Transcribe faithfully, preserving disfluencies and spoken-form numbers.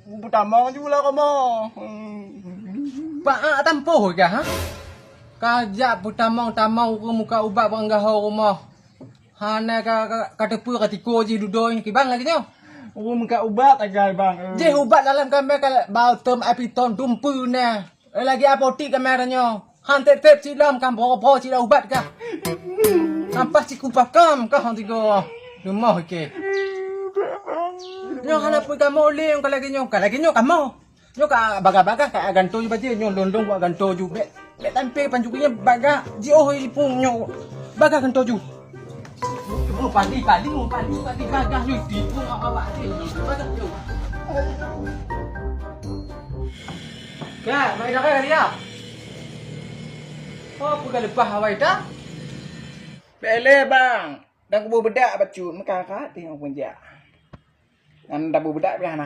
Peutamong ju lah kamoe. Bak ak tampoh kah, ha? Ka jak peutamong-tamong ureueng muka ubat bak geuho rumoh. Hana ka, ka, ka teupeu ka tiko jih dudoe nyoe kiban lagèe nyoe. Ureueng muka ubat sagai, Bang. Jih ubat dalam kamé ka balsem, apiton, dumpeue na. Eh, lagèe apotik kamé nyoe. Han tép-tép cilom, kan bro-bro cilom ubat kah. Sampah cikupakam kah han tigo. Rumoh ke. Nyoe hana peue kamoe lé ka lagèe nyoe, ka lagèe nyoe kamoe. Nyoe ka bagah-bagah ka gantoe ju bajèe, nyoe lôn-lôn buat gantoe ju. Bèk, bèk tampé pancuri nyan bagah jiôh ipung nyoe. Bagah gantoe ju. Oh, padi, padi, oh, padi, padi, bagah nyoe ipung awak-awak nyoe. Bagah nyoe. Ka, mai dah ka dia. Oh, peugah leupah awai dah. Bèk lé, Bang. Dan kubu bedak bacut, meukarat teuh nyang peunjak. Dan dabu bedak pih hana